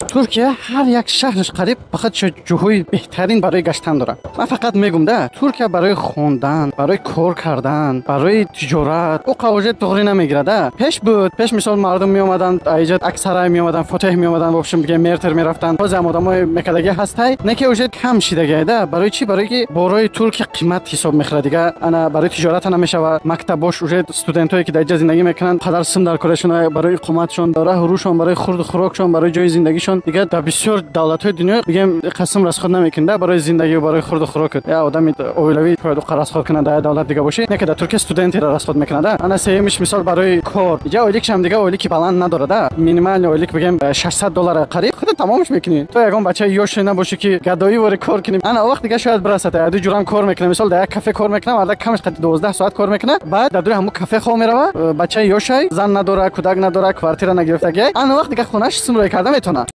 Туркия ҳар як шаҳраш қариб фақат ҷоҳои беҳтарин барои гаштан дорад. Ман фақат мегум да, Туркия барои хондан, барои кор кардан, барои тиҷорат ӯ қавоҷа туғрӣ намегирад. Пеш буд, пеш мисол мардум меомаданд, аиҷа Аксарай меомаданд, Фотеҳ меомаданд, в общем, дига Мертер мерафтанд. Ҳозир ҳам одамои мекардагӣ ҳастай, не ки уже кам шидагиай да. Барои чӣ? Барои ки борои Туркия қимат ҳисоб мехӯрад, дига ана барои тиҷората намешава. Мактабош уже студентое ки дар иҷа зиндагӣ мекунанд, қадар сум дар корашон, барои иқоматшон, раҳу рӯшон, барои хурду хӯрокшон, барои ҷои зиндагишон. Дига дар бисёр давлатҳои дунё, бигем, қасм расход намекунад да барои зиндагию барои хурду хӯрок. Я одами оилавӣ бояд уқа расход кунад, дар давлат дига бошӣ, не ки дар Туркия студентеро расход мекунад да. Ана сеюмиш, мисол, барои кор. Иҷа ойликшам дига ойлики баланд надорад да, минимальный ойлик, бигем, 600 доллара қариб. Худа тамомш мекунӣ. То ягон бачаи ёше набошӣ, ки гадоӣ вори кор кунӣ, ана вақт дига шояд бирасад. Ду ҷурам кор мекунад, мисол, дар як кафе кор мекунад, марда камаш қати 12 соат кор мекунад, баъд дар дури ҳамун кафе хоб мерава. Бачаи ёшай, зан надора, кӯдак надора, квартира нагирифтагиай, ана вақт дига хонаш сумрое карда метавонад.